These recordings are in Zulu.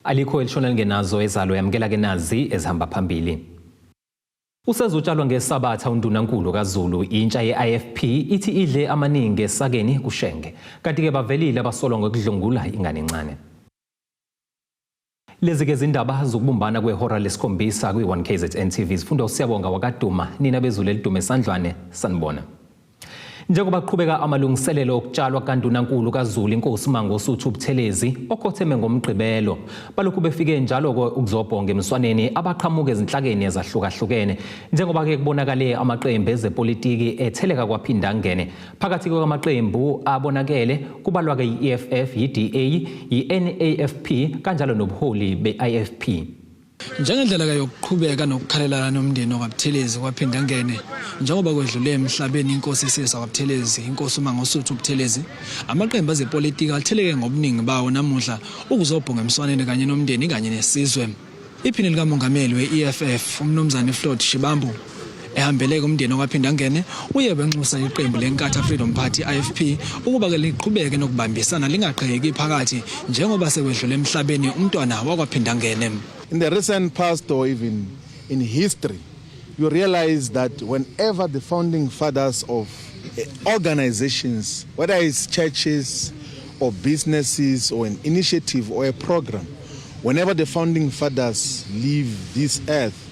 Alikho elishona lingenazo ezalo. Yamukela ke nazi ezihamba phambili. Usezotshalwa ngeSabatha uNdunankulu kaZulu. Intsha ye-IFP ithi idle amaningi esakeni kuShenge. Kanti-ke bavelile abasolwa ngokudlwengula ingane encane. Lezi ke zindaba zokubumbana kwehora lesikhombisa kwi-1 KZN TV, zifunda uSiyabonga wakaduma. Nina bezulu elidume esandlwane, sanibona. Njengoba kuqhubeka amalungiselelo okutshalwa kaNdunankulu kaZulu inkosi Mangosuthu Buthelezi okhotheme ngoMgqibelo, balokhu befike njalo ukuzobhonga emswaneni abaqhamuka ezinhlakeni ezahlukahlukene, njengoba-ke kubonakale amaqembu ezepolitiki etheleka kwaphindangene. Phakathi kwamaqembu abonakele kubalwa-ke i-EFF, i-DA, i-NAFP kanjalo nobuholi be-IFP. Njengendlela ke yokuqhubeka nokukhalelana nomndeni wakwaButhelezi kwaPhindangene njengoba kwedlule emhlabeni inkosi isizwe kwaButhelezi, inkosi uMangosuthu Buthelezi, amaqembu ezepolitiki atheleke ngobuningi bawo namuhla ukuzobhonga emswaneni kanye nomndeni kanye nesizwe. Iphini likamongameli we-EFF uMnumzane Floyd Shibambu ehambele kumndeni wakwaPhindangene uye wenxusa iqembu leNkatha Freedom Party, IFP, ukuba ke liqhubeke nokubambisana lingaqhekeki phakathi njengoba sekwedlule emhlabeni umntwana wakwaPhindangene. In the recent past or even in history, you realize that whenever the founding fathers of organizations, whether it's churches or businesses or an initiative or a program, whenever the founding fathers leave this earth,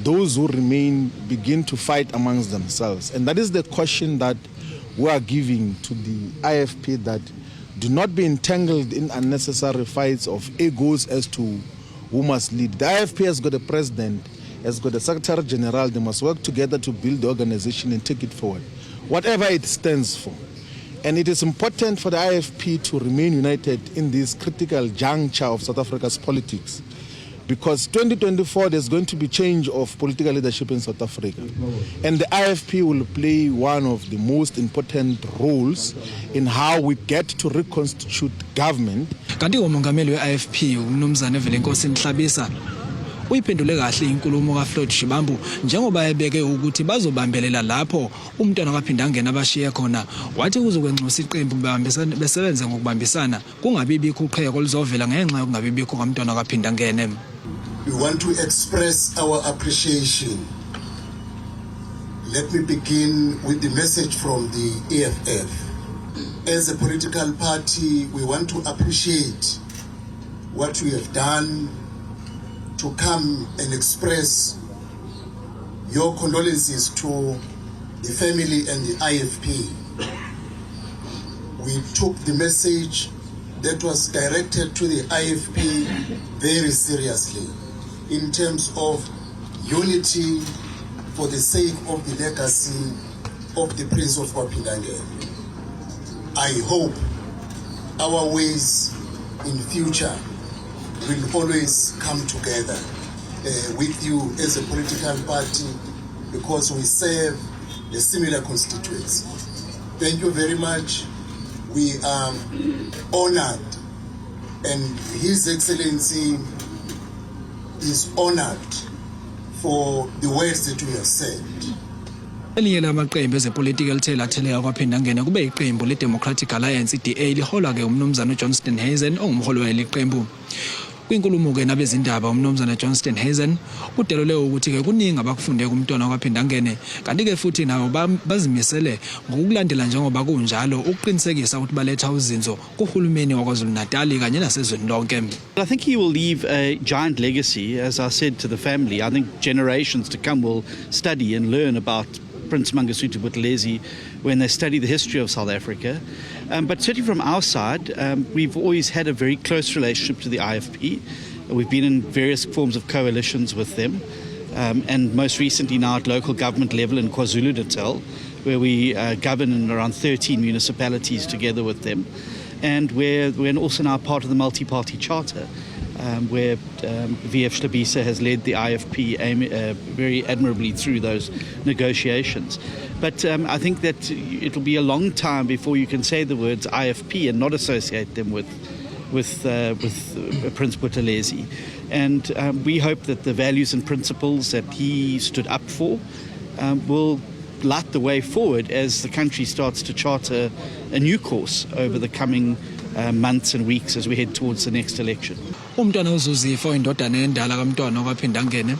those who remain begin to fight amongst themselves. And that is the caution that we are giving to the IFP, that do not be entangled in unnecessary fights of egos as to who must lead. The IFP has got a president, has got a secretary general. They must work together to build the organization and take it forward, whatever it stands for. And it is important for the IFP to remain united in this critical juncture of South Africa's politics, because 2024 there's going to be change of political leadership in South Africa. And the IFP will play one of the most important roles in how we get to reconstitute government. Kanti umongameli we-IFP uMnumzane Velenkosini Hlabisa uyiphendule kahle inkulumo kaFloyd Shibambu njengoba ebeke ukuthi bazobambelela lapho umntwana kaPhindangene abashiye khona, wathi kuzokwenxusa iqembu bebambisana besebenze ngokubambisana kungabi bikho uqheko oluzovela ngenxa yokungabi bikho kamntwana kaPhindangene. We want to express our appreciation. Let me begin with the message from the EFF. As a political party, we want to appreciate what you have done to come and express your condolences to the family and the IFP. We took the message that was directed to the IFP very seriously in terms of unity for the sake of the legacy of the Prince of KwaPhindangene. I hope our ways in future will always come together with you as a political party because we serve a similar constituency. Thank you very much. We are honored, and His Excellency is honored for the words that we have said. Elinye lamaqembu ezepolitiki elithe latheleka kwaPhindangene kube iqembu le-Democratic Alliance, i-DA, liholwa-ke umnumzane uJohn Steenhuisen ongumholi waleli qembu. Kwinkulumo-ke nabezindaba umnumzane John Steenhuisen udelule ukuthi-ke kuningi abakufunde kumntwana kwaPhindangene, kanti-ke futhi nabo bazimisele ngokulandela njengoba kunjalo ukuqinisekisa ukuthi baletha uzinzo kuhulumeni waKwaZulu Natali kanye nasezweni lonke. I think he will leave a giant legacy, as I said to the family. I think generations to come will study and learn about Prince Mangosuthu Buthelezi when they study the history of South Africa. But certainly from our side, we've always had a very close relationship to the IFP. We've been in various forms of coalitions with them. And most recently now at local government level in KwaZulu-Natal, where we govern in around 13 municipalities together with them. And where we're also now part of the multi-party charter, where VF Hlabisa has led the IFP very admirably through those negotiations. But I think that it'll be a long time before you can say the words IFP and not associate them with Prince Buthelezi. And we hope that the values and principles that he stood up for will light the way forward as the country starts to chart a new course over the coming months and weeks as we head towards the next election. Umntwana uZuzifa, oyindodana endala kaMntwana wakwaPhindangene,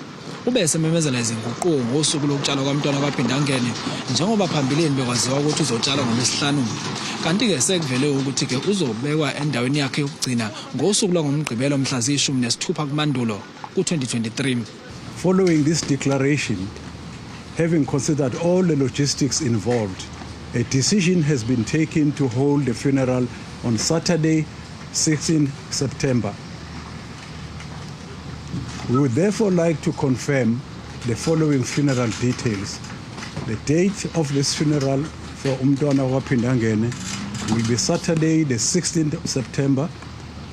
ube esememezela izinguquko ngosuku lokutshalwa kwaMntwana wakwaPhindangene, njengoba phambilini bekwaziwa ukuthi uzotshalwa ngoLwesihlanu, kanti-ke sekuvele ukuthi-ke uzobekwa endaweni yakhe yokugcina ngosuku lwangoMgqibelo mhla ziyi-16 kuMandulo ku-2023. Following this declaration, having considered all the logistics involved, a decision has been taken to hold the funeral on Saturday, 16 September. We would therefore like to confirm the following funeral details. The date of this funeral for Umntwana wakwaPhindangene will be Saturday, the 16th of September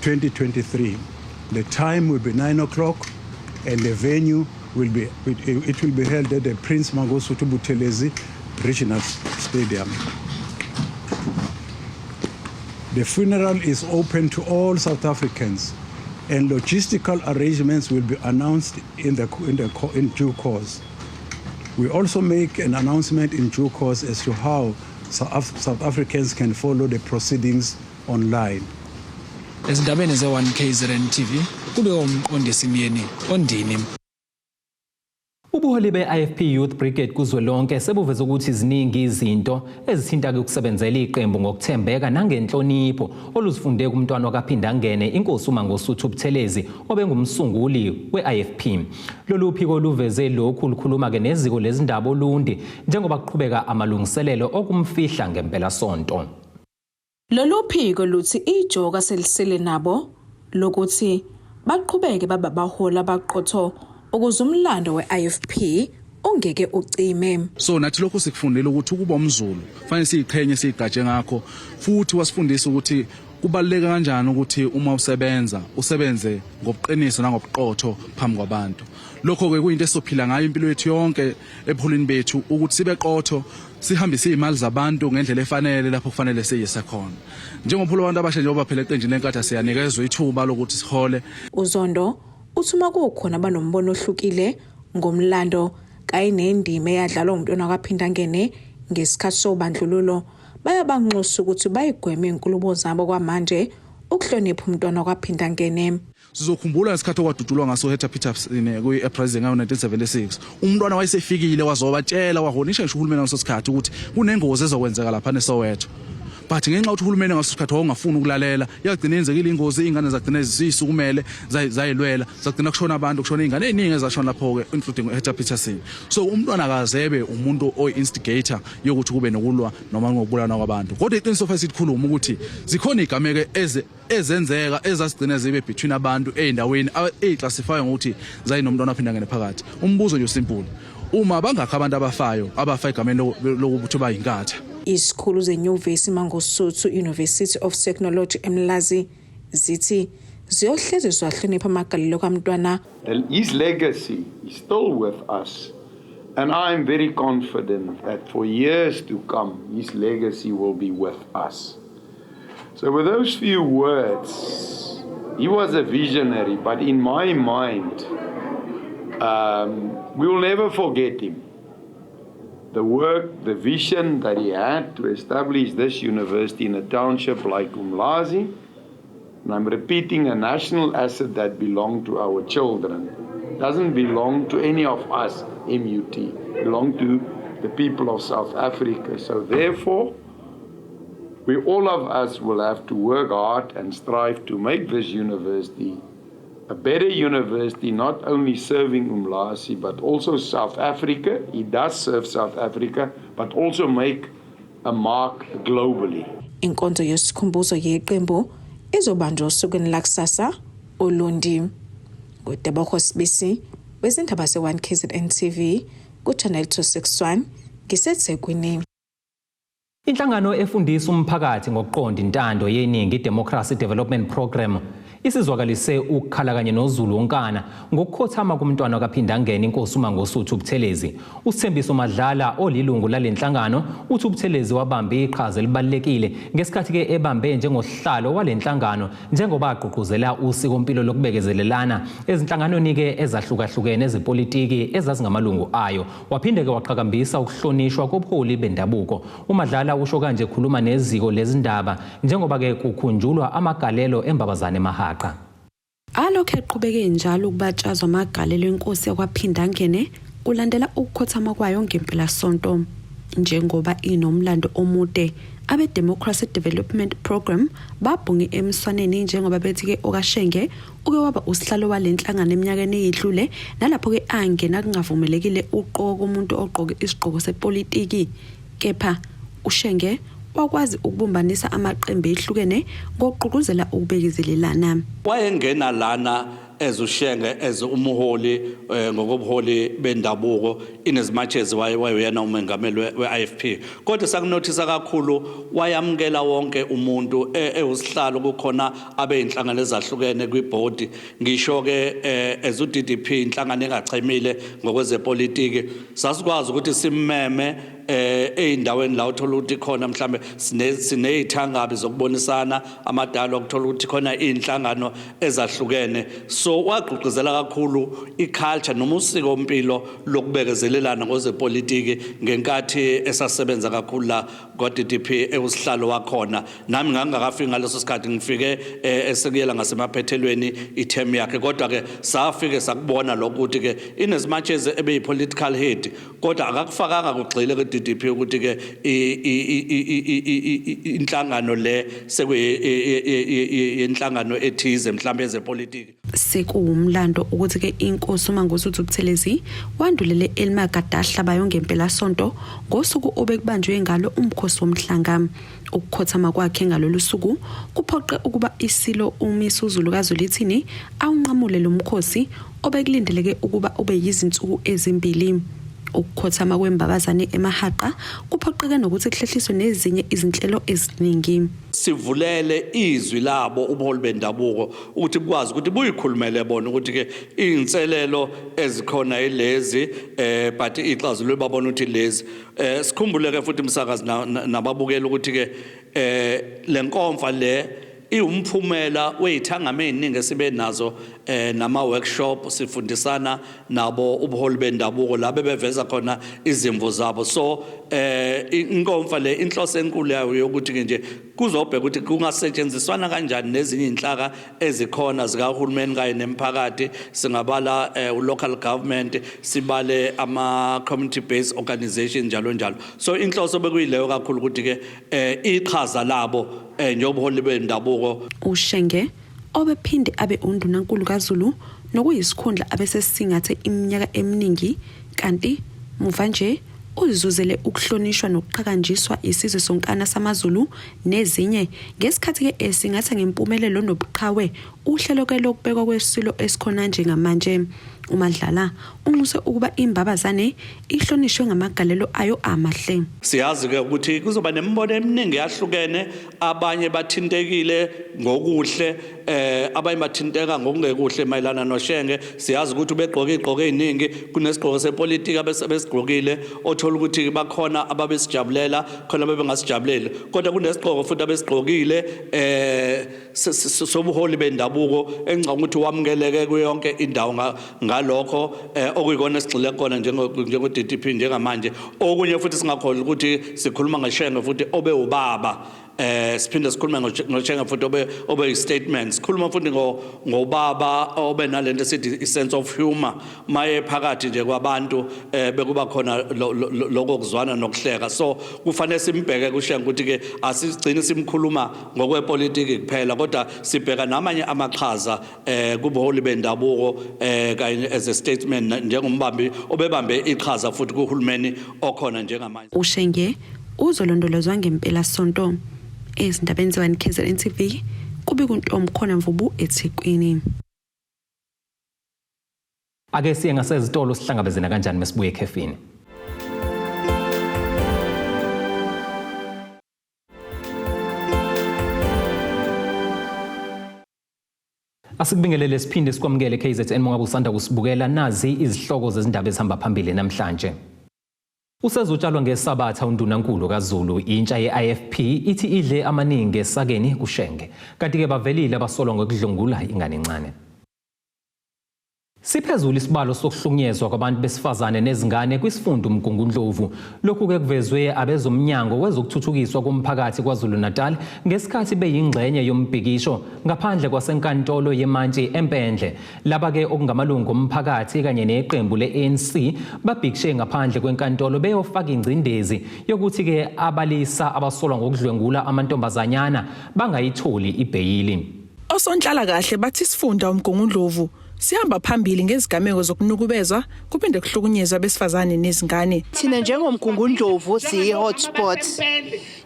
2023. The time will be 9 o'clock and the venue will be, it will be held at the Prince Mangosuthu Buthelezi Regional Stadium. The funeral is open to all South Africans and logistical arrangements will be announced in due course. We also make an announcement in due course as to how South Africans can follow the proceedings online. Ezindabeni ze-1 KZN TV, kube uMqondisi Myeni Ondini. Ubuholi be-IFP Youth Brigade kuzwelonke sebuveze ukuthi ziningi izinto ezithinta-ke ukusebenzela iqembu ngokuthembeka nangenhlonipho oluzifunde kumntwana wakaPhindangene, inkosi uMangosuthu Buthelezi, obengumsunguli we-IFP. Lolu phiko luveze lokhu lukhuluma-ke neziko lezindaba Olundi njengoba kuqhubeka amalungiselelo okumfihla ngempelasonto. Lolu phiko luthi ijoka selisele nabo lokuthi baqhubeke babe abaholi abaqotho ukuze umlando we-IFP ungeke ucime. So nathi lokho sikufundile ukuthi ukuba umZulu fanele siyiqhenye, siyigqaje ngakho. Futhi wasifundisa ukuthi kubaluleke kanjani ukuthi uma usebenza usebenze ngobuqiniso nangobuqotho phambi kwabantu. Lokho-ke kuyinto esizophila ngayo impilo yethu yonke ebuholini bethu, ukuthi sibe qotho, sihambise iy'mali zabantu ngendlela efanele lapho kufanele siyise khona. Njengomholi wabantu abasha, njengoba phela eqenjini leNkatha siyanikezwa ithuba lokuthi sihole. Uzondo uthi uma kukhona abanombono ohlukile ngomlando kanye nendima eyadlalwa umntwana kaPhindangene ngesikhathi sobandlululo, bayabanxusa ukuthi bayigweme izinkulumo zabo kwamanje ukuhlonipha umntwana kwaPhindangene. Sizokhumbula ngesikhathi okwadutshulwa ngaso Hector Peterson kwi-uprising ngayo-1976. Umntwana wayesefikile, wazobatshela, wahonisha ngisho uhulumeni ngaleso sikhathi ukuthi kunengozi ezokwenzeka lapha neSoweto, but ngenxa yokuthi uhulumeni ngaso sikhathi wawungafuni ukulalela, yagcina yenzekile ingozi. Iy'ngane zagcina ziyisukumele, zayilwela, zagcina kushona abantu, kushona iy'ngane ey'ningi ezashona lapho-ke, including u-Hector Peterson. So umntwana akazebe umuntu oyi-instigator yokuthi kube nokulwa noma ngokubulana kwabantu, kodwa iqiniso fanele sikhuluma ukuthi zikhona iy'gameko ezenzeka ezazigcina zibe between abantu ey'ndaweni ey'classifywa ngokuthi zayinomntwana aphinde phakathi. Umbuzo nje simple: uma bangakho abantu abafayo, abafa egameni lokuthi bayiNkatha? Izikhulu zenyuvesi Mangosuthu University of Technology eMlazi zithi ziyohlezi ziwahlonipha amagalelo kamntwana. His legacy is still with us. And I'm very confident that for years to come, his legacy will be with us. So, with those few words, he was a visionary, but in my mind, we will never forget him. The work, the vision that he had to establish this university in a township like Umlazi, and I'm repeating, a national asset that belonged to our children. Doesn't belong to any of us, MUT, belong to the people of South Africa. So therefore, we all of us will have to work hard and strive to make this university a better university, not only serving Umlazi, but also South Africa. It does serve South Africa, but also make a mark globally. Inkonzo yesikhumbuzo yeqembu izobanjwa osukwini lakusasa Olundi. NguTebogo Sibisi wezindaba ze-1 KZN TV ku-Channel 261, ngiseThekwini. Inhlangano efundisa umphakathi ngokuqonda intando yeningi, iDemocracy Development Program, isizwakalise ukukhala kanye noZulu wonkana ngokukhothama kumntwana kaPhindangene inkosi uMangosuthu Buthelezi. USithembiso Madlala olilungu lalenhlangano uthi uButhelezi wabamba iqhaza elibalulekile ngesikhathi ke ebambe njengosihlalo walenhlangano njengoba agqugquzela usikompilo lokubekezelelana ezinhlanganweni ke ezahlukahlukene ezepolitiki ezazingamalungu ayo. Waphinde ke waqhakambisa ukuhlonishwa kobuholi bendabuko. UMadlala usho kanje khuluma neziko lezindaba njengoba ke kukhunjulwa amagalelo embabazane emahaqa. Alokhu eqhubeke njalo ukubatshazwa amagalelo enkosi yakwaPhindangene kulandela ukukhothama kwayo ngempelasonto. Njengoba inomlando omude, abe-Democracy Development Programme babhunge emswaneni njengoba bethi-ke okaShenge uke waba usihlalo wale nhlangano eminyakeni eyedlule nalapho-ke angena kungavumelekile ukuqokwa komuntu ogqoke isigqoko sepolitiki. Kepha uShenge wakwazi ukubumbanisa amaqembu ehlukene ngokugqugquzela ukubekezelelana. Wayengena lana as uShenge as umholi ngokobuholi bendabuko in as much as wayeyena umengameli we-IFP, kodwa sakunothisa kakhulu wayamukela wonke umuntu ewusihlalo kukhona abeyinhlangano ezahlukene kwibhodi, ngisho ke as uDDP inhlangano engachemile ngokwezepolitiki sasikwazi ukuthi simmeme eyindaweni la uthola ukuthi khona mhlambe sinezithangabi zokubonisana amadala ukuthola ukuthi khona inhlangano ezahlukene. So wagqugquzela kakhulu iculture noma usiko impilo lokubekezelelana ngozepolitiki ngenkathi esasebenza kakhulu la kwa-DDP ewusihlalo wakhona. Nami ngangingakafiki ngaleso sikhathi, ngifike esekuyela ngasemaphethelweni iterm yakhe, kodwa ke safike sakubona lokho ukuthi ke in as much as ebe political head kodwa akakufakanga kugxile ku-DDP ukuthi ke inhlangano le sekuyenhlangano ethize mhlawumbe ezepolitiki. Sekuwumlando ukuthi ke inkosi uMangosuthu Buthelezi wandulele elimagadahla bayo ngempelasonto ngosuku obekubanjwe ngalo umkhosi womhlanga. Ukukhothama kwakhe ngalolu suku kuphoqe ukuba isilo uMisuzulu kaZwelithini awunqamule lo mkhosi obekulindeleke ukuba ube yizinsuku ezimbili. Ukukhothama kwembabazane emahaqa kuphoqeke nokuthi kuhlehliswe nezinye izinhlelo eziningi. Sivulele izwi labo ubuholi bendabuko ukuthi bukwazi ukuthi buyikhulumele bona ukuthi ke iy'nselelo ezikhona yilezi but ixazululo babona ukuthi lezi. Sikhumbuleke futhi umsakazi nababukeli ukuthi ke le nkomfa le iwumphumela wey'thangami ey'ningi esibe nazo nama-workshop sifundisana nabo ubuholi bendabuko la bebeveza khona izimvo zabo. So inkomfa le inhloso enkulu yayo yokuthi ke nje kuzobheka ukuthi kungasetshenziswana kanjani nezinye iy'nhlaka ezikhona zikahulumeni kanye nemphakathi. Singabala local government, sibale ama-community based organization njalo njalo. So inhloso bekuyileyo kakhulu ukuthi ke iqhaza labo njengobuholi bendabuko. UShenge obephinde abe undunankulu kaZulu nokuyisikhundla abesesisingathe iminyaka eminingi, kanti muva nje uzizuzele ukuhlonishwa nokuqhakanjiswa isizwe sonkana samaZulu nezinye ngesikhathi ke esingatha ngempumelelo nobuqhawe uhlelo ke lokubekwa kwesilo esikhona njengamanje. UMadlala unxuse ukuba imbabazane ihlonishwe ngamagalelo ayo amahle. Siyazi ke ukuthi kuzoba nemibono eminingi yahlukene, abanye bathintekile ngokuhle abanye bathinteka ngokungekuhle mayelana noShenge. Siyazi ukuthi ubegqoke igqoko eziningi, kunesigqoko sepolitiki abesigqokile othola ukuthi bakhona ababesijabulela khona bebengasijabuleli, kodwa kunesigqoko futhi abesigqokile sobuholi bendabuko engicabanga ukuthi wamukeleke kuyonke indawo ngalokho okuyikona esigxile kona njengo DDP njengamanje. Okunye futhi singakholwa ukuthi sikhuluma ngoShenge futhi obe ubaba, siphinde sikhulume ngoShenge futhi obe statement, sikhuluma futhi ngobaba obe nalento esithi i-sense of humor maye phakathi nje kwabantu bekuba khona lokho kuzwana nokuhleka. So kufanele simbheke kuShenge ukuthi ke asigcini simkhuluma ngokwepolitiki kuphela, kodwa sibheka namanye amaqhaza kubuholi bendabuko kanye as a statement njengombambi obebambe iqhaza futhi kuhulumeni okhona njengamanje. UShenge uzolondolozwa ngempela sonto. Ezindabeni ze-1 KZN TV kube kuNtomkhona Mvubu eThekwini. Ake siye ngasezitolo sihlangabezene kanjani mesibuye ekhefini. Asikubingelele siphinde sikwamukele KZN mongabe usanda kusibukela nazi izihloko zezindaba ezihamba phambili namhlanje. Usezotshalwa ngeSabatha uNdunankulu kaZulu intsha ye-IFP ithi idle amaningi esakeni kuShenge. Kanti-ke bavelile abasolwa ngokudlwengula ingane encane. Siphezulu isibalo sokuhlukunyezwa kwabantu besifazane nezingane kwisifunda uMgungundlovu. Lokhu-ke kuvezwe abezomnyango wezokuthuthukiswa komphakathi KwaZulu-Natal ngesikhathi beyingxenye yombhikisho ngaphandle kwasenkantolo yemantshi eMpendle. Laba-ke okungamalungu omphakathi kanye neqembu le-ANC babhikishe ngaphandle kwenkantolo beyofaka ingcindezi yokuthi-ke abalisa abasolwa ngokudlwengula amantombazanyana bangayitholi ibheyili. Osonhlalakahle bathi isifunda uMgungundlovu sihamba phambili ngezigameko zokunukubezwa kuphinde kuhlukunyezwe abesifazane nezingane. Thina njengoMgungundlovu siyi-hotspot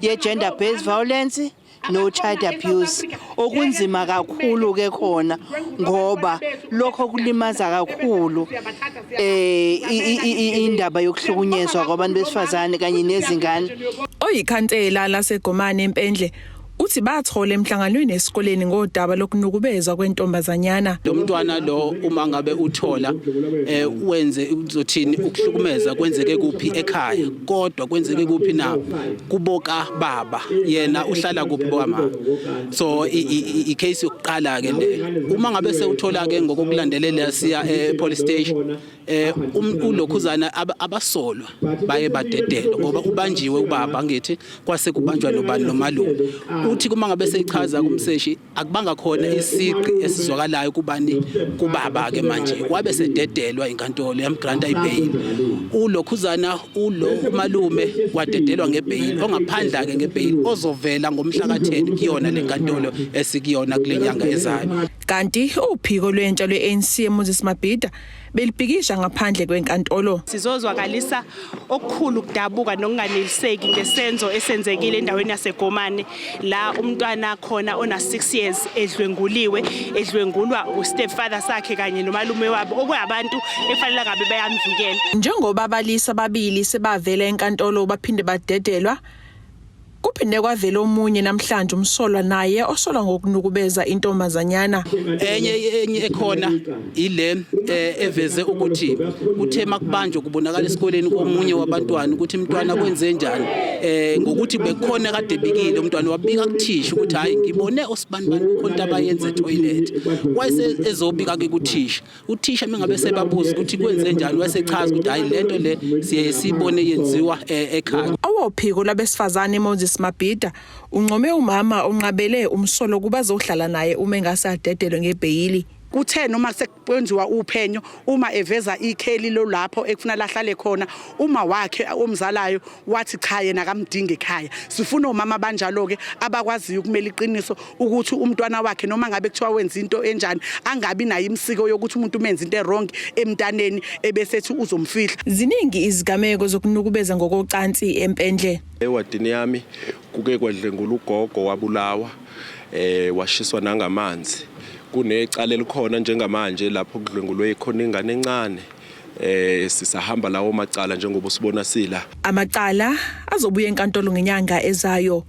ye-gender based violence no-child abuse okunzima kakhulu-ke khona ngoba lokho kulimaza kakhulu eh indaba yokuhlukunyezwa kwabantu besifazane kanye nezingane. Oyikhansela laseGomane eMpendle uthi bathola emhlanganweni esikoleni ngodaba lokunukubezwa kwentombazanyana. Lo mntwana lo uma ngabe uthola eh wenze uzothini ukuhlukumeza kwenzeke kuphi ekhaya kodwa kwenzeke kuphi na kuboka baba yena uhlala kuphi bokama so i case yokuqala ke le uma ngabe sewuthola ke ngokulandelela siya e police station eh um, ulokhuzana abasolwa baye badedelwa ngoba ubanjiwe ubaba ngithi kwase kubanjwa nobani nomalume uthi kuma ngabe seyichaza kumseshi akubanga khona isiqi esizwakalayo kubani kubaba ke manje wabe sededelwa inkantolo yamgranta ibail ulokhuzana ulo umalume wadedelwa ngebail ongaphandla ke ngebail ozovela ngomhla ka-10 kuyona lenkantolo esikuyona kulenyanga ezayo kanti uphiko lwentsha lwe-ANC eMoses Mabhida belibhikisha ngaphandle kwenkantolo. Sizozwakalisa okukhulu ukudabuka nokunganeliseki ngesenzo esenzekile endaweni yaseGomane la umntwana khona ona 6 years edlwenguliwe edlwengulwa ustepfather sakhe kanye nomalume wabo okuyabantu efanele ngabe bayamvikela. Njengoba abalisa ababili sebavela enkantolo baphinde badedelwa Kuphinde kwavela omunye namhlanje umsolwa naye osolwa ngokunukubeza intombazanyana. Enye enye ekhona ile eh, eveze ukuthi kuthe makubanjwa kubonakala esikoleni komunye wabantwana ukuthi umntwana kwenze njani eh ngokuthi bekhona kade bikile umntwana wabika kuthisha ukuthi hayi ngibone osibanibani kukhona into abayenze etoilet wayese ezobika ke kuthisha Uthisha mengabe sebabuza ukuthi kwenze njani wayesechaza ukuthi hayi lento le siye sibone yenziwa eh, ekhaya. Owophiko lwabesifazane Moses Mabhida uncome umama onqabele umsolo kuba azohlala naye uma engase adedelwe ngebheyili. Kuthe noma sekwenziwa uphenyo uma eveza ikheli lolapho ekufuna lahlale khona uma wakhe omzalayo wathi cha yena akamdingi ekhaya. Sifuna omama abanjalo-ke abakwaziyo ukumela iqiniso ukuthi umntwana wakhe noma ngabe kuthiwa wenza into enjani angabi nayo imisiko yokuthi umuntu umenza into erong emntaneni ebesethi uzomfihla. Ziningi izigameko zokunukubeza ngokocansi eMpendle. Ewadini yami kuke kwadlwengula ugogo wabulawa eh washiswa nangamanzi. Kunecala elikhona njengamanje lapho kudlwengulwe khona ingane encane. eh sisahamba lawo macala njengoba usibona sila. Amacala azobuya enkantolo ngenyanga ezayo.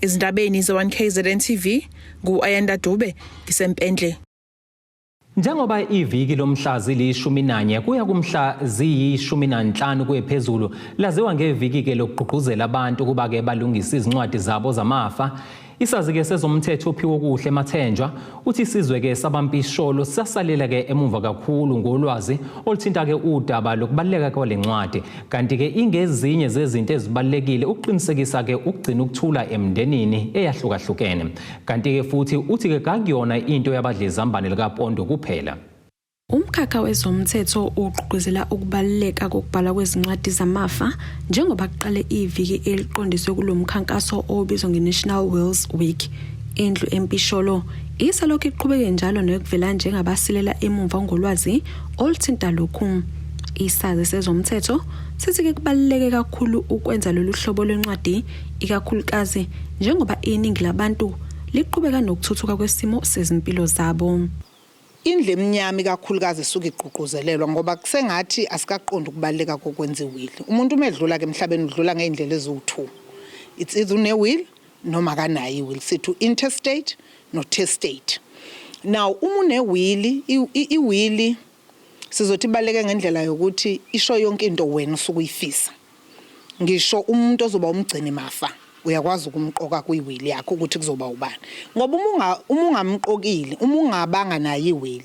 Ezindabeni ze-1KZN TV ngu-Ayanda Dube ngiseMpendle. Njengoba iviki lomhla zilishumi nanye kuya kumhla ziyishumi nanhlanu kwephezulu laziwa ngeviki-ke lokugqugquzela abantu ukuba-ke balungise izincwadi zabo zamafa Isazi-ke sezomthetho uPhiwokuhle Mathenjwa uthi isizwe-ke sabampisholo sisasalela-ke emuva kakhulu ngolwazi oluthinta-ke udaba lokubaluleka kwale ncwadi kanti-ke ingezinye zezinto ezibalulekile ukuqinisekisa-ke ukugcina ukuthula emndenini eyahlukahlukene kanti-ke futhi uthi-ke kakuyona into yabadlizambane likapondo kuphela. Umkhakha wezomthetho ugqugquzela ukubaluleka kokubhalwa kwezincwadi zamafa njengoba kuqale iviki eliqondiswe kulo mkhankaso obizwa nge-National Wills Week. Indlu empisholo isalokhu iqhubeke njalo nokuvela njengabasilela emumva ngolwazi oluthinta lokhu. Isazi sezomthetho sithi-ke kubaluleke kakhulu ukwenza lolu hlobo lwencwadi ikakhulukazi njengoba iningi labantu liqhubeka nokuthuthuka kwesimo sezimpilo zabo. Indlu emnyama ikakhulukazi isuke igqugquzelelwa ngoba kusengathi asikaqondi ukubaluleka kokwenza iwili. Umuntu uma edlula-ke emhlabeni udlula ngey'ndlela eziwu-two. It's either une-will noma akanayo i-will. Sithi u-intestate no-testate. Now uma une-will, i-will sizothi ibaluleke ngendlela yokuthi isho yonke into wena osuke uyifisa. Ngisho umuntu ozoba umgcini mafa uyakwazi ukumqoka kwi-will yakho ukuthi kuzoba ubani, ngoba uma ungamqokile, uma ungabanga nayo i-will,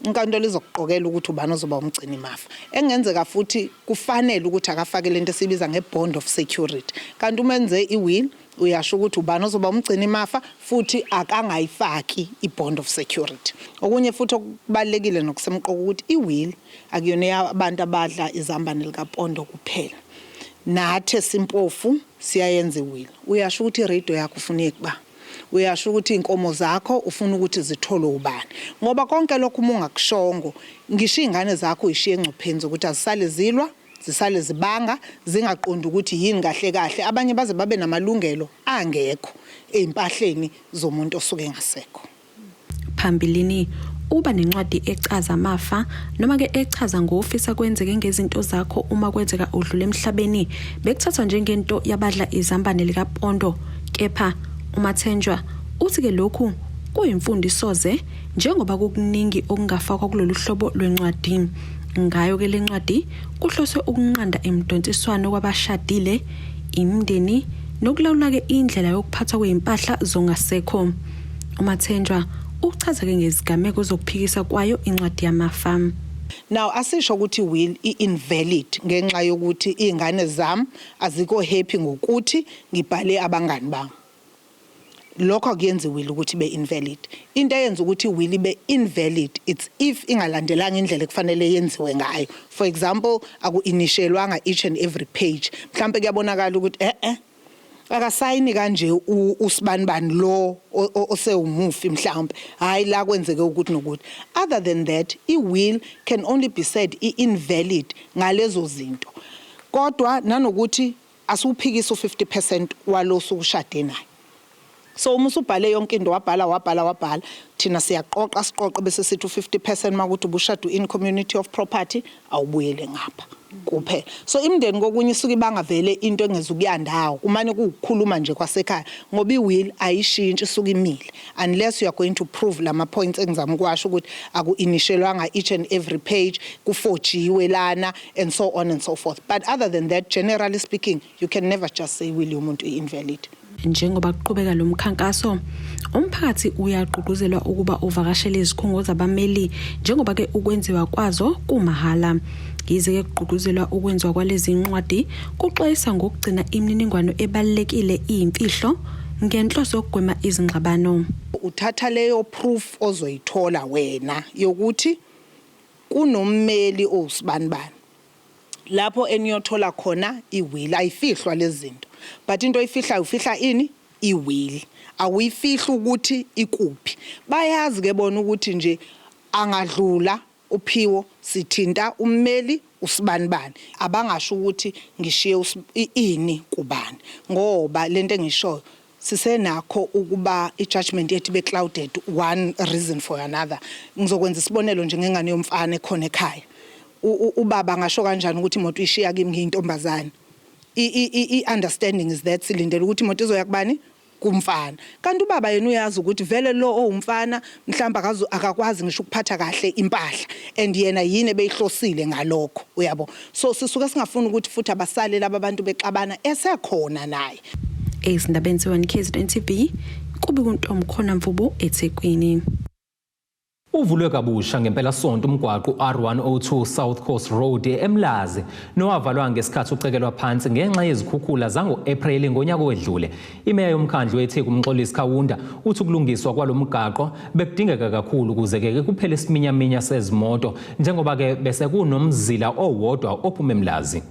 inkantolo izokuqokela ukuthi ubani ozoba umgcini mafa. Engenzeka futhi kufanele ukuthi akafake lento esibiza nge-bond of security, kanti uma enze i-will uyasho ukuthi ubani ozoba umgcini mafa, futhi akangayifaki i-bond of security. Okunye futhi okubalulekile nokusemqoka ukuthi i-will akuyona yabantu abadla izambane likapondo kuphela. Nathi esimpofu siyayenza i-will. Uyasho ukuthi i-radio yakho ufuna ikuba, uyasho ukuthi iy'nkomo zakho ufuna ukuthi zitholwe ubani, ngoba konke lokho uma ungakushongo, ngisho iy'ngane zakho uyishiye engcupheni zokuthi azisale zilwa, zisale zibanga, zingaqondi ukuthi yini kahle kahle. Abanye baze babe namalungelo angekho ey'mpahleni zomuntu osuke engasekho. Phambilini, uba nencwadi echaza amafa noma ke echaza ngofisa kwenzeke ngezinto zakho uma kwenzeka udlula emhlabeni bekuthathwa njengento yabadla izambane likapondo. Kepha uMathenjwa uthi ke lokhu kuyimfundiso-ze, njengoba kukuningi okungafakwa kulolu hlobo lwencwadi. Ngayo ke lencwadi kuhloswe ukunqanda imidonsiswano kwabashadile, imindeni nokulawula ke indlela yokuphathwa kwezimpahla zongasekho. UMathenjwa uchaza ke ngezigameko zokuphikisa kwayo incwadi yamafa. Now asisho ukuthi will i-invalid ngenxa yokuthi iy'ngane zami azikho happy ngokuthi ngibhale abangani bami. Lokho akuyenzi will ukuthi ibe invalid. Into eyenza ukuthi will ibe invalid, it's if ingalandelanga indlela ekufanele yenziwe ngayo. For example, aku-initialwanga each and every page. Mhlampe kuyabonakala ukuthi akasayini kanje usibanibani lo osewumufi, mhlawumbe hayi la kwenzeke ukuthi nokuthi. Other than that, i-will can only be said i-invalid ngalezo zinto, kodwa nanokuthi asiwuphikisa u-50% walo osukushade naye. So uma usubhale yonke into, wabhala, wabhala, wabhala, thina siyaqoqa, siqoqe, bese sithi u-50% makuthi ubushade in community of property awubuyele ngapha kuphela. So imindeni kokunye isuke ibanga vele into engezukuya ndawo, kumane kuwukukhuluma nje kwasekhaya, ngoba i-will ayishintshi, isuke imile unless you are going to prove lama points engizama ukuwasho ukuthi aku-initialwanga each and every page, kufojiwe lana and so on and so forth. But other than that, generally speaking, you can never just say will yomuntu i-invalid. Njengoba kuqhubeka lo mkhankaso, umphakathi uyagqugquzelwa ukuba uvakashele izikhungo zabameli, njengoba ke ukwenziwa kwazo kumahhala. Yize ke kugqugquzelwa ukwenziwa kwalezi ncwadi, kuxwayisa ngokugcina imininingwano ebalulekile iyimfihlo ngenhloso yokugwema izingxabano. Uthatha leyo proof ozoyithola wena yokuthi kunommeli owusibanibani lapho eniyothola khona i-will. Ayifihlwa lezi zinto, but into oyifihlayo, ufihla ini? I-will. Awuyifihli ukuthi ikuphi. Bayazi ke bona ukuthi nje angadlula uphiwo sithinta ummeli usibanibani, abangasho ukuthi ngishiye ini kubani, ngoba lento engishoyo sisenakho ukuba i-judgment yethu ibe clouded one reason for another. Ngizokwenza isibonelo nje ngengane yomfana ekhona ekhaya. Ubaba angasho kanjani ukuthi imoto uyishiya kimi ngiyintombazane? I-understanding is that silindele ukuthi imoto izoya kubani? Kumfana. Kanti ubaba yena uyazi ukuthi vele lo owumfana mhlawumbe akakwazi ngisho ukuphatha kahle impahla, and yena yini ebeyihlosile ngalokho, uyabo? So sisuke singafuni ukuthi futhi abasale laba bantu bexabana esekhona naye. Ezindabeni ze-1 KZN TV, kube kuNtomkhona Mvubu, eThekwini. Uvulwe kabusha ngempelasonto umgwaqo R102 South Coast Road eMlazi nowavalwa ngesikhathi ucekelwa phansi ngenxa yezikhukhula zango-April ngonyaka owedlule. Imeya yomkhandlu weTheku uMxolisi Khawunda uthi ukulungiswa kwalo mgaqo bekudingeka kakhulu ukuze ke kuphele isiminyaminya sezimoto, njengoba ke bese kunomzila owodwa ophuma eMlazi.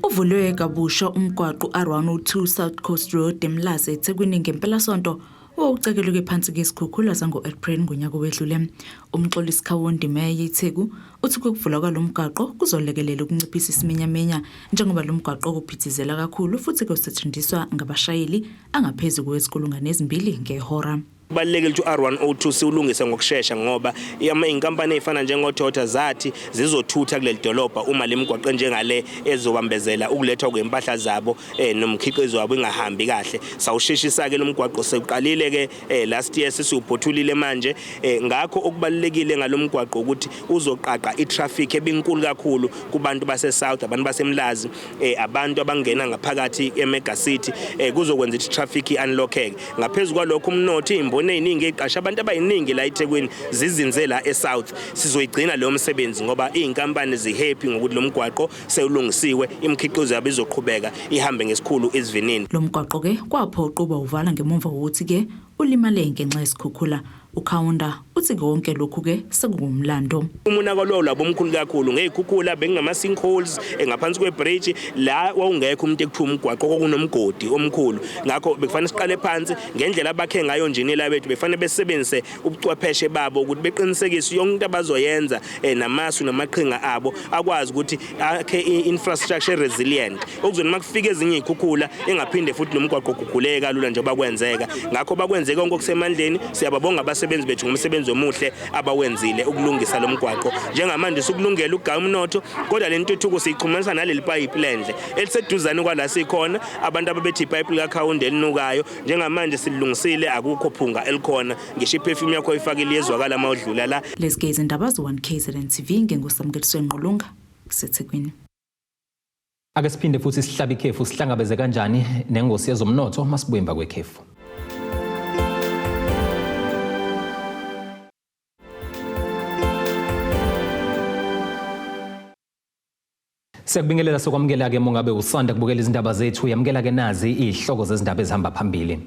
Uvulwe kabusha umgwaqo R102 South Coast Road eMlazi eThekwini ngempelasonto owawucekelwe phansi ngezikhukhula zango-April ngonyaka owedlule. UMxolisi Khawunda, imeya yeTheku, uthi ukuvulwa kwalo mgwaqo kuzolekelela ukunciphisa isiminyaminya, njengoba lo mgwaqo kuphithizela kakhulu futhi kusetshenziswa ngabashayeli angaphezu kwezinkulungwane ezimbili ngehora. Kubalulekile ukuthi u-R102 siwulungise ngokushesha ngoba iy'nkampani ey'fana njengoToyota zathi zizothutha kuleli dolobha uma le migwaqo enjengale ezobambezela ukulethwa kwempahla zabo eh, nomkhiqizo wabo ingahambi kahle. Sawusheshisa-ke lo mgwaqo sewuqalile-ke eh, last year sesiwuphothulile manje eh, ngakho okubalulekile ngalo mgwaqo ukuthi uzoqaqa i-traffic ebinkulu kakhulu kubantu base-South, abantu baseMlazi, abantu abangena ngaphakathi e-mega city, kuzokwenza ukuthi i-traffic i-unlockeke. Ngaphezu kwalokho umnotho, iy'mboni ey'ningi ey'qashe abantu abayiningi la eThekwini zizinze la e-South. Sizoyigcina leyo msebenzi ngoba iy'nkampani zi-happy ngokuthi lo mgwaqo sewulungisiwe, imikhiqizo yabo izoqhubeka ihambe ngesikhulu isivinini. Lo mgwaqo-ke kwaphoqa uba uvala ngemumva kokuthi-ke ulimale ngenxa yesikhukhula. UKaunda uthi konke lokhu-ke sekungumlando. Umonakalo lwabo omkhulu kakhulu ngey'khukhula, bekungama-sinkholes ngaphansi kwebhriji la wawungekho umuntu ekuthiwa umgwaqo, kwakunomgodi omkhulu. Ngakho bekufanele siqale phansi ngendlela abakhe ngayo onjiniyela bethu, bekufanele besebenzise ubuchwepheshe babo ukuthi beqinisekise yonke into abazoyenza namasu namaqhinga abo akwazi ukuthi akhe i-infrastructure resilient, okuzothi uma kufika ezinye iy'khukhula engaphinde futhi lo mgwaqo uguguleke kalula njengoba kwenzeka. Ngakho bakwenze konke okusemandleni. Siyababonga abasebenzi bethu ngomsebenzi omuhle abawenzile ukulungisa lo mgwaqo. Njengamanje sukulungela ukugaya umnotho, kodwa le ntuthuko siyixhumanisa naleli payipi lendle eliseduzane kwala sikhona. Abantu ababethi ipayipi likaKhawunda elinukayo, njengamanje sililungisile, akukho phunga elikhona, ngisho iperfume yakho oyifakile iyezwakala uma udlula la. Lezi ke izindaba ze-1 KZN TV nginguSamukeliso Ngqulunga kuseThekwini. Ake siphinde futhi sihlabe ikhefu, sihlangabeze kanjani nengosi yezomnotho masibuye emva kwekhefu. Siyakubingelela sokwamukela-ke mongabe usanda kubukela izindaba zethu, yamukela-ke nazi izihloko zezindaba ezihamba phambili.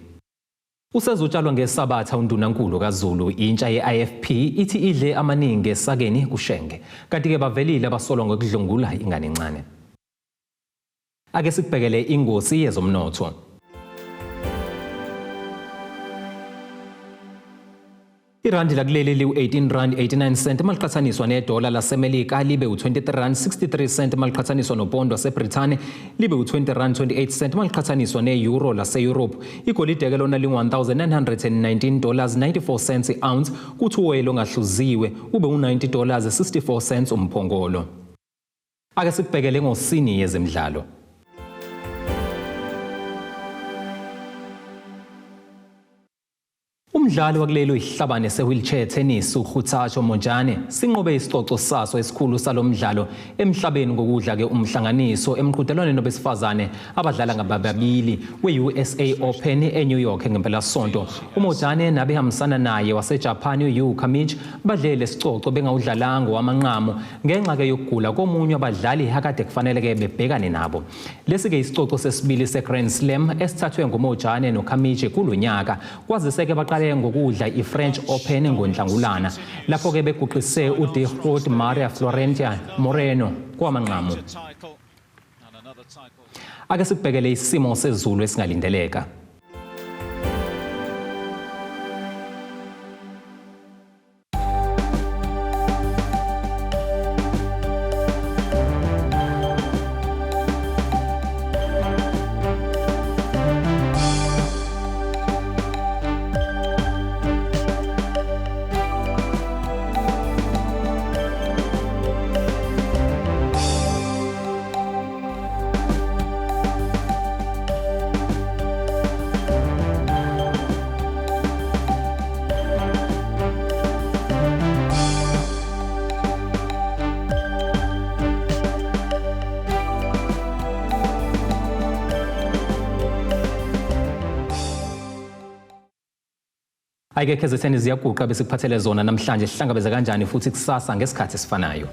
Usezotshalwa ngeSabatha uNdunankulu kaZulu, intsha ye-IFP ithi idle amaningi esakeni kuShenge. Kanti-ke bavelile abasolwa ngokudlwengula ingane encane. Ake sikubhekele ingosi yezomnotho. Irandi lakuleli liwu-18 rand 89 cent maliqhathaniswa nedola laseMelika, libe u-23 rand 63 cent maliqhathaniswa nopondo waseBrithani, libe u-20 rand 28 cent maliqhathaniswa ne-euro lase-Europe. Igolide-ke lona lingu-1919 dollars 94 cents i-ounce, kuthi uwoyela ongahluziwe ube u-90 dollars 64 cents umphongolo. Ake sikubhekele ngosini yezemidlalo. Umdlali wakuleli oyihlabane se-wheelchair tennis uKgothatso Montjane sinqobe isicoco saso esikhulu salo mdlalo emhlabeni ngokudla-ke umhlanganiso emqhudelwaneni wabesifazane abadlala ngababili we-USA Open eNew York ngempelasonto. UMontjane nabehambisana naye waseJapan uYu Kamiji badle lesicoco bengawudlalanga owamanqamu ngenxa-ke yokugula komunye wabadlali akade kufanele-ke bebhekane nabo. Lesi-ke isicoco sesibili se-Grand Slam esithathwe nguMontjane noKamiji kulo nyaka. Kwazise-ke baqale ngokudla i-French Open ngoNhlangulana, lapho-ke beguqise uDe Groot Maria Florentia Moreno kwamanqamu. Ake sikubhekele isimo sezulu esingalindeleka. Ayike KZN ziyaguqa besikuphathele zona namhlanje, sihlangabeze kanjani futhi kusasa ngesikhathi esifanayo.